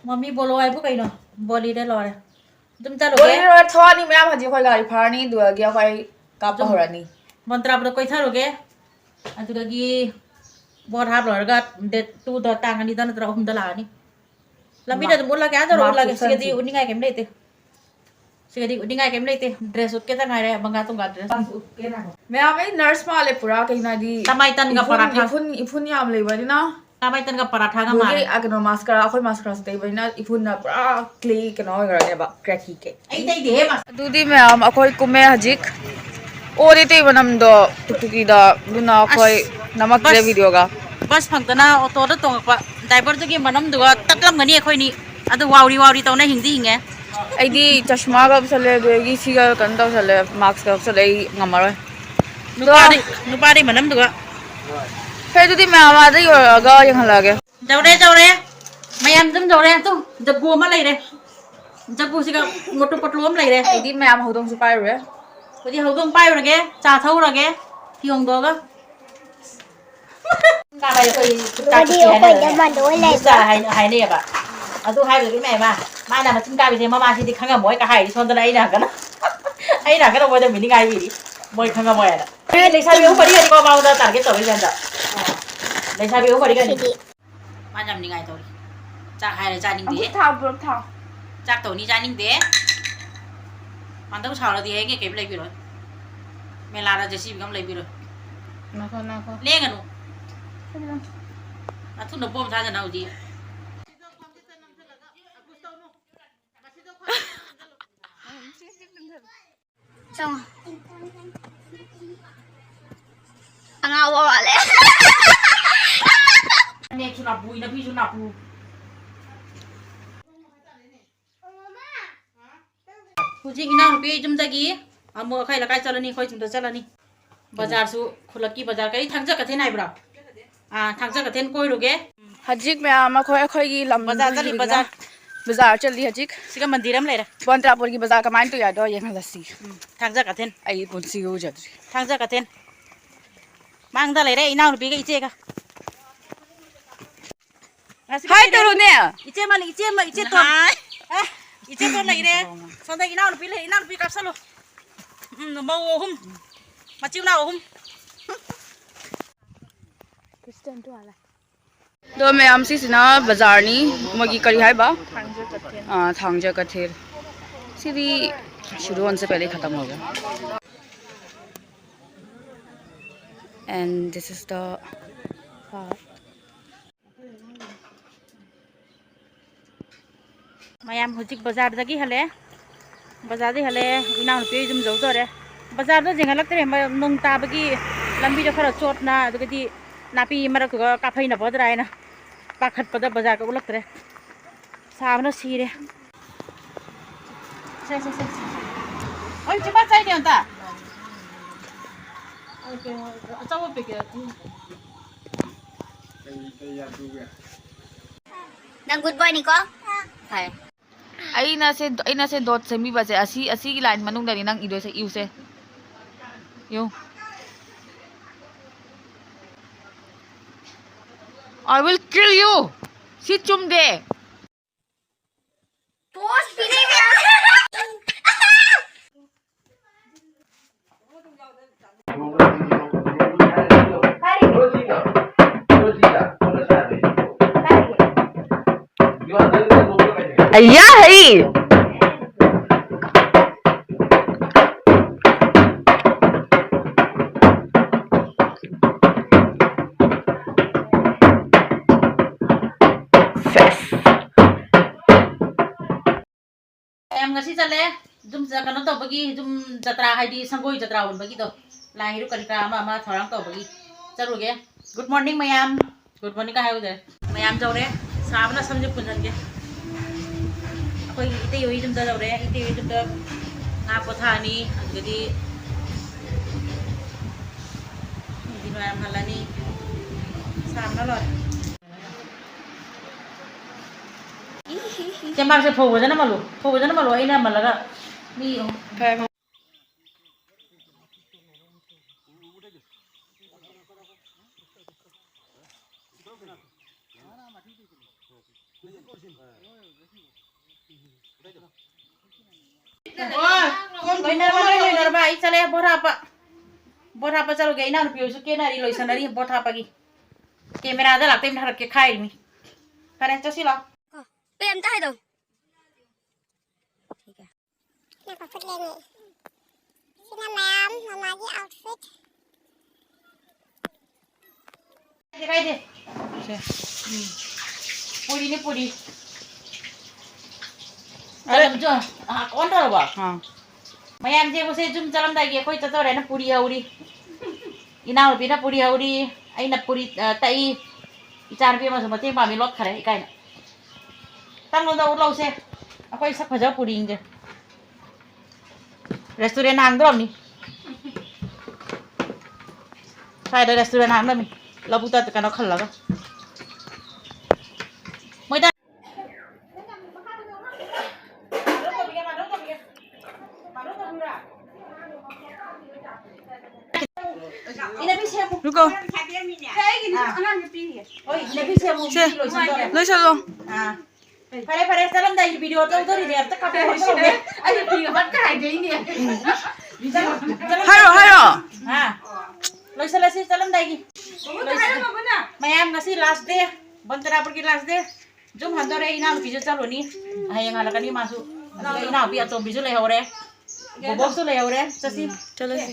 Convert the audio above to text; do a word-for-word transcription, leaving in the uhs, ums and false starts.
ꯃꯝꯃꯤ ꯕꯣꯂꯣ ꯍꯥꯏꯕꯨ ꯀꯩꯅꯣ? ꯕꯣꯂꯤꯗ ꯂꯣꯏꯔꯦ꯫ ꯑꯗꯨꯝ ꯆꯠꯂꯨꯒꯦ꯫ ꯕꯣꯂꯤ ꯂꯣꯏꯔꯦ, ꯊꯣꯛꯑꯅꯤ, ꯃꯌꯥꯝ ꯍꯧꯖꯤꯛ ꯑꯩꯈꯣꯏ ꯒꯥꯔꯤ ꯐꯥꯔꯅꯤ, ꯑꯗꯨꯗꯒꯤ ꯑꯩꯈꯣꯏ ꯀꯥꯞꯄ ꯑꯗꯨꯝ ꯍꯧꯔꯅꯤ꯫ ꯃꯣꯟꯇ꯭ꯔꯥꯕꯨꯗ ꯀꯣꯏꯊꯔꯨꯒꯦ꯫ ꯑꯗꯨꯗꯒꯤ ꯕꯣꯠ ꯍꯥꯞ ꯂꯣꯏꯔꯒ date two ꯗ, ꯇꯥꯡ ꯑꯅꯤꯗ ꯅꯠꯇ꯭ꯔ ꯑꯍꯨꯝꯗ ꯂꯥꯛꯑꯅꯤ꯫ ꯂꯝꯕꯤꯗ ꯃꯥ-, ꯑꯗꯨꯝ ꯎꯠꯂꯒꯦ, ꯑꯥ ꯌꯧꯔ ꯃꯥ ꯎꯠꯂꯒꯦ꯫ ꯁꯤꯒꯗꯤ ꯁꯨꯞꯁꯟꯁꯤ꯫ ꯎꯠꯅꯤꯡꯉꯥꯏ ꯀꯩꯝ ꯂꯩꯇꯦ꯫ ꯁꯤꯒꯗꯤ ꯎꯠꯅꯤꯡꯉꯥꯏ ꯀꯩꯝ ꯂꯩꯇꯦ꯫ Dress ꯎꯠꯀꯦꯇ ꯉꯥꯏꯔꯦ, ꯕꯪꯒꯥ ꯇꯨꯡꯒꯥ dress꯫ ꯃꯌꯥꯝ ꯑꯩ nurse ꯃꯥꯜꯂꯦ ꯄꯨꯔꯥ, ꯀꯩꯅꯣ ꯍꯥꯏꯗꯤ ꯇꯃꯥꯏ ꯇꯟꯒ ꯏꯐꯨꯟ, ꯄꯔꯥꯊꯥ꯫ ꯏꯐꯨꯟ, ꯏꯐꯨꯟ ꯌꯥꯝ ꯂꯩꯕꯅꯤꯅ꯫ ꯇꯃꯥꯏ ꯇꯟꯒ ꯄꯔꯥꯊꯥꯒ ꯑꯗꯨꯒꯤ ꯃꯥꯜꯂꯦ꯫ ꯑ, ꯀꯩꯅꯣ, mascara, ꯑꯩꯈꯣꯏ mascara ꯁꯨ ꯇꯩꯕꯅꯤꯅ ꯏꯐꯨꯟꯅ ꯄꯨꯔꯥ clay ꯀꯩꯅꯣ ꯑꯣꯏꯈ꯭ꯔꯅꯦꯕ, cracky clay꯫ ꯑꯩ ꯇꯩꯗꯦꯍꯦ, mas- ꯑꯗꯨꯗꯤ ꯃꯌꯥꯝ ꯑꯩꯈꯣꯏ ꯀꯨꯝꯃꯦ ꯍꯧꯖꯤꯛ꯫ ꯑꯣꯗꯤ ꯇꯩ ꯃꯅꯝꯗꯣ ꯇꯨꯛꯇꯨꯀꯤꯗ, ꯑꯗꯨꯅ ꯑꯩꯈꯣꯏ ꯑꯁ, ꯅꯝꯃꯛꯇ꯭ꯔꯦ bus, video ꯒ꯫ Bus ꯐꯪꯗꯅ ꯑꯣꯇꯣꯗ ꯇꯣꯡꯉꯛꯄ꯫ Driver ꯗꯨꯒꯤ ꯃꯅꯝꯗꯨꯒ ꯇꯠꯂꯝꯒꯅꯤ ꯑꯩꯈꯣꯏꯅꯤ꯫ ꯑꯗꯨ ꯋꯥꯎꯔꯤ ꯋꯥꯎꯔꯤ ꯇꯧꯅ ꯍꯤꯡꯗꯤ ꯍꯤꯡꯉꯦ꯫ ꯑꯩꯗꯤ ꯆꯁꯃꯥꯒ ꯎꯞꯁꯜꯂꯦ, ꯑꯗꯨꯗꯒꯤ ꯁꯤꯒ ꯀꯩꯅꯣ ꯇꯧꯁꯜꯂꯦ, mask ꯀ ꯎꯞꯁꯜꯂꯦ, ꯑꯩ ꯉꯝꯃꯔꯣꯏ꯫ ꯅꯨꯄꯥꯗꯤ, ꯅꯨꯄꯥꯗꯤ ꯃꯅꯝꯗꯨꯒ꯫ ꯍꯦ, ꯑꯗꯨꯗꯤ ꯃꯌꯥꯝ ꯑꯥꯗ ꯌꯧꯔꯛꯑꯒ ꯌꯦꯡꯍꯜꯂꯛꯑꯒꯦ꯫ ꯌꯧꯔꯦ, ꯌꯧꯔꯦ꯫ ꯃꯌꯥꯝ ꯑꯗꯨꯝ ꯌꯧꯔꯦ꯫ ꯑꯗꯨ ꯖꯒꯨ ꯑꯃ ꯂꯩꯔꯦ꯫ ꯖꯒꯨꯁꯤꯒ ꯃꯣꯇꯨ ꯄꯣꯇꯂꯨ ꯑꯃ ꯂꯩꯔꯦ꯫ ꯑꯩꯗꯤ ꯃꯌꯥꯝ ꯍꯧꯗꯣꯡꯁꯨ ꯄꯥꯏꯔꯨꯔꯦ꯫ ꯍꯧꯖꯤꯛ ꯍꯧꯗꯣꯡ ꯄꯥꯏꯔꯨꯔꯒꯦ꯫ ꯆꯥ ꯊꯛꯎꯔꯒꯦ꯫ ꯐꯤ ꯍꯣꯡꯗꯣꯛꯑꯒ꯫ ꯀꯥꯕ ꯍꯥꯏꯁꯦ ꯑꯩꯈꯣꯏ ꯆꯥꯛ ꯑꯗꯨꯗꯤ ꯆꯥꯛꯁꯦ ꯑꯩꯈꯣꯏꯗ ꯍꯥꯏꯅꯔꯒꯅꯦ꯫ ꯃꯗꯣ ꯂꯩꯕ꯭ꯔꯥ? ꯆꯥ ꯍꯥꯏꯅ ꯍꯥꯏꯅꯩꯌꯦꯕ꯫ ꯑꯗꯨ ꯍꯥꯏꯕꯗꯨꯗꯤ ꯏꯃꯥ, ꯏꯃꯥ, ꯃꯥꯅ ꯃꯆꯤꯟ ꯀꯥꯕꯤꯁꯦ ꯃꯃꯥꯁꯤꯗꯤ ꯈꯪꯉꯝꯃꯣꯏ ꯀ ꯍꯥꯏꯔꯤ ꯁꯣꯝꯗꯅ ꯑꯩꯅ ꯍꯪꯒꯅ꯫ ꯑꯩꯅ ꯍꯪꯒꯅ ꯃꯣꯏꯗ meaning ꯍꯥꯏꯕꯤꯔꯤ꯫ ꯃꯣꯏ ꯈꯪꯉꯝꯃꯣꯏ ꯍꯥꯏꯅ꯫ ꯑꯩ ꯂꯩꯁꯥꯕꯤ ꯑꯍꯨꯝ ꯃꯔꯤꯒꯗꯤꯀꯣ ꯃꯉꯣꯟꯗ target ꯇꯧꯔꯤꯁꯦ ꯍꯟꯗꯛ꯫ ꯂꯩꯁꯥꯕꯤ ꯑꯍꯨꯝ ꯃꯔꯤꯒꯗꯤ꯫ ꯁꯤꯗꯤ꯫ ꯃꯥ ꯌꯥꯝ ꯅꯤꯡꯉꯥꯏ ꯇꯧꯔꯤ꯫ ꯆꯥꯛ ꯍꯥꯏꯔꯦ ꯆꯥꯅꯤꯡꯗꯦ꯫ ꯑꯃꯨꯛ ꯊꯥꯎ, ꯄꯨꯂꯞ ꯊꯥꯎ꯫ ꯆꯥꯛ ꯇꯧꯅꯤ ꯆꯥꯅꯤꯡꯗꯦ꯫ ꯃꯥꯟꯗꯧ ꯁꯥꯎꯔꯗꯤ ꯍꯌꯦꯡ ꯀꯩꯝ ꯂꯩꯕꯤꯔꯣꯏ꯫ ꯃꯦꯂꯥꯗ JCB ꯒ ꯑꯃ ꯂꯩꯕꯤꯔꯣꯏ꯫ ꯉꯥꯏꯈꯣ, ꯉꯥꯏꯈꯣ꯫ ꯂꯦꯡꯒꯅꯨ꯫ ꯀꯩꯅꯣ? ꯅꯊꯨꯟꯗ ꯄꯣꯝ ꯊꯥꯗꯅ ꯍꯧꯖꯤꯛ꯫ ꯆꯪꯉꯣ꯫ ꯑꯉꯥꯎꯕ ꯃꯥꯜꯂꯦ꯫ ꯐꯅꯦꯛꯁꯨ ꯅꯥꯄꯨ, ꯏꯅꯐꯤꯁꯨ ꯅꯥꯄꯨ꯫ ꯍꯧꯖꯤꯛ ꯏꯅꯥꯎꯅꯨꯄꯤ ꯌꯨꯝꯗꯒꯤ ꯑꯃꯨꯛ ꯑꯩꯈꯣꯏ ꯂꯩꯀꯥꯏ ꯆꯠꯂꯅꯤ, ꯑꯩꯈꯣꯏ ꯌꯨꯝꯗ ꯆꯠꯂꯅꯤ꯫ ꯕꯖꯥꯔꯁꯨ, ꯈꯨꯜꯂꯛꯀꯤ ꯕꯖꯥꯔ, ꯀꯔꯤ, ꯊꯥꯡꯖ ꯀꯩꯊꯦꯜ ꯍꯥꯏꯕ꯭ꯔꯣ? ꯑꯥ, ꯊꯥꯡꯖ ꯀꯩꯊꯦꯜ ꯀꯣꯏꯔꯨꯒꯦ꯫ ꯍꯧꯖꯤꯛ ꯃꯌꯥꯝ ꯑꯩꯈꯣꯏ, ꯑꯩꯈꯣꯏꯒꯤ ꯂꯝ ꯕꯖꯥꯔ ꯆꯠꯂꯤ, ꯌꯦꯡꯅ ꯕꯖꯥꯔ꯫ ꯕꯖꯥꯔ ꯆꯠꯂꯤ ꯍꯧꯖꯤꯛ꯫ ꯁꯤꯒ ꯃꯟꯗꯤꯔ ꯑꯃ ꯂꯩꯔꯦ꯫ ꯕꯣꯟꯇ꯭ꯔꯥꯄꯨꯔꯒꯤ ꯕꯖꯥꯔ ꯀꯃꯥꯏꯅ ꯇꯧꯏ ꯍꯥꯏꯗꯣ ꯌꯦꯡꯍꯜꯂꯁꯤ꯫ ꯎꯝ, ꯊꯥꯡꯖ ꯀꯩꯊꯦꯜ꯫ ꯑꯩ ꯄꯨꯟꯁꯤꯒꯤ ꯎꯖꯗ꯭ꯔꯤ꯫ ꯊꯥꯡꯖ ꯀꯩꯊꯦꯜ꯫ ꯃꯥꯡꯗ ꯂꯩꯔꯦ ꯏꯅꯥꯎꯅꯨꯄꯤꯒ ꯏꯆꯦꯒ꯫ ꯉꯁꯤ ꯍꯥꯏ ꯀꯩꯗꯧꯔꯦ? ꯇꯧꯔꯣꯅꯦ꯫ ꯏꯆꯦ ꯃꯥꯅꯤ, ꯏꯆꯦ ꯃ-, ꯏꯆꯦ ꯇꯣꯟ꯫ ꯍꯥꯏ꯫ ꯑꯦ, ꯏꯆꯦ ꯇꯣꯟ ꯂꯩꯔꯦ꯫ ꯁꯣꯝꯗ ꯏꯅꯥꯎꯅꯨꯄꯤ ꯂꯩ, ꯏꯅꯥꯎꯅꯨꯄꯤ ꯀꯥꯞꯁꯜꯂꯨ꯫ ꯎꯝ, ꯃꯧ ꯑꯍꯨꯝ, ꯃꯆꯤꯟ ꯃꯅꯥꯎ ꯑꯍꯨꯝ꯫ ꯑꯗꯣ ꯃꯌꯥꯝ, ꯁꯤꯁꯤꯅ ꯕꯖꯥꯔꯅꯤ, ꯃꯣꯏꯒꯤ ꯀꯔꯤ ꯍꯥꯏꯕ? ꯊꯥꯡꯖ ꯀꯩꯊꯦꯜ꯫ ꯑꯥ, ꯊꯥꯡꯖ ꯀꯩꯊꯦꯜ꯫ ꯁꯤꯗꯤ शुरू होने से पहले ही खत्म हो गया। And this is the park. ꯃꯌꯥꯝ ꯍꯧꯖꯤꯛ ꯕꯖꯥꯔꯗꯒꯤ ꯍꯜꯂꯛꯑꯦ꯫ ꯕꯖꯥꯔꯗꯒꯤ ꯍꯜꯂꯛꯑꯦ꯫ ꯏꯅꯥꯎꯅꯨꯄꯤ ꯌꯨꯝ ꯌꯧꯗꯣꯔꯦ꯫ ꯕꯖꯥꯔꯗꯣ ꯌꯦꯡꯍꯜꯂꯛꯇ꯭ꯔꯦ, ꯃ-, ꯅꯣꯡ ꯇꯥꯕꯒꯤ ꯂꯝꯕꯤꯗꯣ ꯈꯔ ꯆꯣꯠꯅ, ꯑꯗꯨꯒꯗꯤ ꯅꯥꯄꯤ ꯃꯔꯛꯇꯨꯒ ꯀꯥꯐꯩꯅ ꯐꯒꯗ꯭ꯔꯥ ꯍꯥꯏꯅ ꯄꯥꯈꯠꯄꯗ ꯕꯖꯥꯔꯒ ꯎꯠꯂꯛꯇ꯭ꯔꯦ꯫ ꯁꯥꯕꯅ ꯁꯤꯔꯦ꯫ ꯁꯦ, ꯁꯦ, ꯁꯦ, ꯁꯦ꯫ ꯑꯣꯏ, ꯆꯤꯝꯕꯥꯜ ꯆꯥꯏꯅꯦ ꯑꯝꯇ꯫ ꯑꯆꯧꯕ packet꯫ ꯅꯪ good boyꯅꯤꯀꯣ? ꯐꯔꯦ꯫ ꯑꯩꯅ ꯁꯦ, ꯑꯩꯅ ꯁꯦ dot ꯁꯦꯝꯕꯤꯕꯁꯦ, ꯑꯁꯤ, ꯑꯁꯤꯒꯤ line ꯃꯅꯨꯡꯗꯅꯤ ꯅꯪ ꯏꯗꯣꯏꯁꯦ, ꯏꯌꯨꯁꯦ꯫ ꯏꯌꯨ꯫ I will kill you! ꯁꯤ ꯆꯨꯝꯗꯦ꯫ Post ꯄꯤꯔꯛꯏ ꯃꯌꯥꯝꯁꯦ꯫ ꯑꯌꯥ ꯍꯩ꯫ ꯁꯦꯁ꯫ ꯃꯌꯥꯝ ꯉꯁꯤ ꯆꯠꯂꯦ꯫ ꯑꯗꯨꯝ ꯖ-, ꯀꯩꯅꯣ ꯇꯧꯕꯒꯤ, ꯑꯗꯨꯝ ꯖꯇ꯭ꯔꯥ, ꯍꯥꯏꯗꯤ ꯁꯪꯒꯣꯏ ꯖꯇ꯭ꯔꯥ ꯍꯣꯟꯕꯒꯤꯗꯣ, ꯂꯥꯏ ꯍꯩꯔꯨꯛ ꯀꯔꯤ ꯀꯔꯥ ꯑꯃ ꯑꯃ ꯊꯧꯔꯥꯡ ꯇꯧꯕꯒꯤ ꯆꯠꯂꯨꯒꯦ꯫ Good morning ꯃꯌꯥꯝ꯫ Good morning ꯀ ꯍꯥꯏꯍꯧꯗ꯭ꯔꯦ꯫ ꯃꯌꯥꯝ ꯌꯧꯔꯦ꯫ ꯁꯥꯕꯅ ꯁꯝꯁꯦ ꯄꯨꯟꯁꯤꯟꯒꯦ꯫ ꯑꯩꯈꯣꯏꯒꯤ ꯏꯇꯩ ꯍꯣꯏ ꯌꯨꯝꯗ ꯌꯧꯔꯦ꯫ ꯏꯇꯩ ꯍꯣꯏ ꯌꯨꯝꯗ ꯉꯥ ꯄꯣꯊꯥꯅꯤ꯫ ꯑꯗꯨꯗꯒꯤꯗꯤ ꯅꯨꯡꯊꯤꯜ ꯋꯥꯏꯔꯝ ꯍꯜꯂꯅꯤ꯫ ꯁꯥꯕꯅ ꯂꯣꯏꯔꯦ꯫ ꯆꯦꯡꯕꯥꯛꯁꯦ ꯐꯧ ꯐꯖꯅ ꯃꯜꯂꯨ, ꯐꯧ ꯐꯖꯅ ꯃꯜꯂꯨ, ꯑꯩꯅ ꯃꯜꯂꯒ ꯃꯤ ꯐꯔꯦ, ꯐꯔꯦ꯫ ꯂꯣꯏꯅꯔꯕ, ꯂꯣꯏ ꯂꯣꯏꯅꯔꯕ? ꯑꯩ ꯆꯠꯂꯦ ꯚꯣꯠ ꯍꯥꯞꯄ꯫ ꯚꯣꯠ ꯍꯥꯞꯄ ꯆꯠꯂꯨꯒꯦ꯫ ꯏꯅꯥꯎꯅꯨꯄꯤ ꯍꯣꯏꯁꯨ ꯀꯦꯅꯔꯤ, ꯂꯣꯏꯁꯟꯅꯔꯤ ꯚꯣꯠ ꯍꯥꯞꯄꯒꯤ꯫ ꯀꯦꯃꯦꯔꯥꯗ ꯂꯥꯛꯇꯣꯏꯅ ꯍꯥꯏꯔꯛꯀꯦ ꯈꯥꯏꯔꯤꯃꯤ꯫ ꯐꯔꯦ, ꯆꯠꯁꯤꯜꯂꯣ꯫ ꯀꯩ ꯑꯝꯇ ꯍꯥꯏꯗꯧ꯫ ꯅꯥꯀꯣ ꯐꯨꯠ ꯂꯦꯡꯉꯦ꯫ ꯁꯤꯅ ꯃꯌꯥꯝ ꯃꯃꯥꯒꯤ outfit꯫ ꯀꯥꯏꯗꯦ, ꯀꯥꯏꯗꯦ꯫ ꯁꯦ꯫ ꯎꯝ꯫ ꯄꯨꯔꯤꯅꯤ, ꯄꯨꯔꯤ꯫ ꯑꯔꯦ꯫ ꯆꯅꯝꯁꯨ, ꯑꯥ, on ꯇꯧꯔꯕꯣ? ꯑꯥ꯫ ꯃꯌꯥꯝꯁꯦ ꯉꯁꯤ ꯌꯨꯝ ꯆꯠꯂꯝꯗꯥꯏꯒꯤ ꯑꯩꯈꯣꯏ ꯆꯠꯇꯧꯔꯦꯅ ꯄꯨꯔꯤ ꯍꯧꯔꯤ꯫ ꯏꯅꯥꯎꯅꯨꯄꯤꯅ ꯄꯨꯔꯤ ꯍꯧꯔꯤ, ꯑꯩꯅ ꯄꯨꯔꯤ, ꯑ, ꯇꯛꯏ꯫ ꯏꯆꯥꯅꯨꯄꯤ ꯑꯃꯁꯨ ꯃꯇꯦꯡ ꯄꯥꯡꯉꯤ, ꯂꯣꯠꯈꯔꯦ ꯏꯀꯥꯏꯅ꯫ ꯇꯞꯅ ꯇꯧ ꯂꯧꯁꯦ꯫ ꯑꯩꯈꯣꯏ ꯁꯛ ꯐꯖꯕ ꯄꯨꯔꯤꯁꯤꯡꯁꯦ꯫ Restaurant ꯍꯥꯡꯗꯣꯔꯝꯅꯤ꯫ ꯁ꯭ꯋꯥꯏꯗ restaurant ꯍꯥꯡꯗꯣꯔꯝꯅꯤ꯫ ꯂꯧꯕꯨꯛꯇ ꯀꯩꯅꯣ ꯈꯜꯂꯒ꯫ ꯃꯣꯏꯗ꯫ ꯔꯨꯀꯣ꯫ ꯁꯦ, ꯂꯣꯏꯁꯜꯂꯣ꯫ ꯑꯥ꯫ ꯐꯔꯦ, ꯐꯔꯦ, ꯆꯠꯂꯝꯗꯥꯏꯒꯤ video ꯇꯧꯗꯣꯔꯤꯅꯦ, ꯑꯝꯇ ꯀꯥꯞꯊꯣꯛꯑꯣ, ꯆꯠꯂꯝꯗꯥꯏ꯫ ꯍꯥꯏꯔꯣ, ꯍꯥꯏꯔꯣ꯫ ꯑꯥ꯫ ꯂꯣꯏꯁꯜꯂꯁꯤ, ꯆꯠꯂꯝꯗꯥꯏꯒꯤ꯫ ꯃꯌꯥꯝ, ꯉꯁꯤ last day, ꯕꯟꯇꯔꯥꯄꯨꯔꯒꯤ last day꯫ ꯌꯨꯝ ꯍꯟꯗꯣꯔꯦ, ꯏꯅꯥꯎꯅꯨꯄꯤꯁꯨ ꯆꯠꯂꯨꯅꯤ꯫ ꯍꯌꯦꯡ ꯍꯜꯂꯛꯀꯅꯤ ꯃꯥꯁꯨ꯫ ꯑꯗꯨꯒ ꯏꯅꯥꯎꯄꯤ ꯑꯇꯣꯝꯕꯤꯁꯨ ꯂꯩꯍꯧꯔꯦ꯫ ꯕꯣꯕꯣꯛꯁꯨ ꯂꯩꯍꯧꯔꯦ꯫ ꯆꯠꯁꯤ꯫ ꯆꯠꯂꯁꯤ꯫